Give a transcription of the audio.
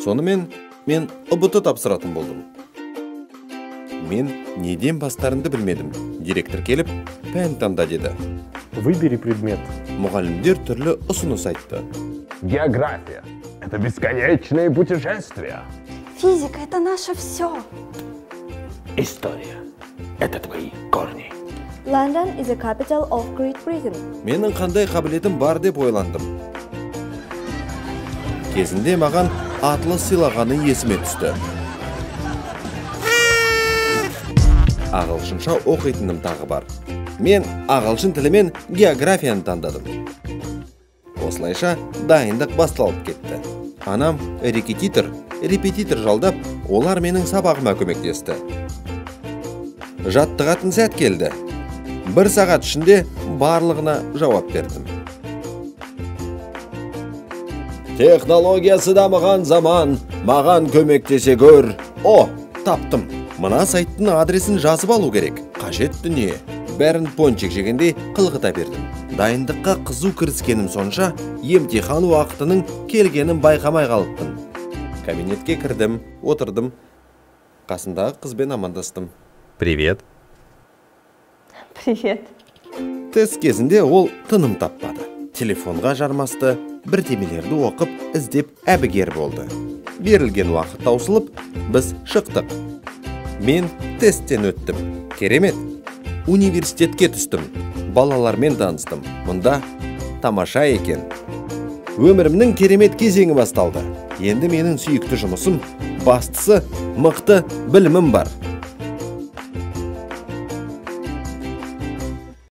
Сонымен мен ҰБТ тапсыратын болдым. Мен неден бастарымды білмедім. Директор келіп, пән таңда деді. Выбери предмет. Мұғалімдер түрлі ұсыныс айтты. География – это бесконечные путешествия. Физика – это наше все. История – это твои корни. London is the capital of Great Britain. Менің қандай қабілетім бар деп ойландым. Кезінде маған атлас сыйлағаны есіме түсті. Ағылшынша оқитыным тағы бар. Мен ағылшын тілімен географияны таңдадым. Осылайша дайындық басталып кетті. Анам репетитор жалдап, олар менің сабағыма көмектесті. Жаттығатын сәт келді. Бір сағат ішінде барлығына жауап бердім. Технологиясы дамыған заман, маған көмектесе көр. О, таптым. Мына сайттың адресін жазып алу керек. Қажет дүние. Бәрін пончик жегендей қылғыта бердім. Дайындыққа қызу кіріскенім сонша, емтихан уақытының келгенін байқамай қалыппын. Кабинетке кірдім, отырдым. Қасымдағы қызбен амандастым. Привет. Привет. Тест кезінде ол тыным таппады. Телефонға жармасты, бірдемелерді оқып, іздеп әбігер болды. Берілген уақыт таусылып, біз шықтық. Мен тесттен өттім. Керемет. Университетке түстім. Балалармен таныстым. Мұнда тамаша екен. Өмірімнің керемет кезеңі басталды. Енді менің сүйікті жұмысым, бастысы мықты білімім бар.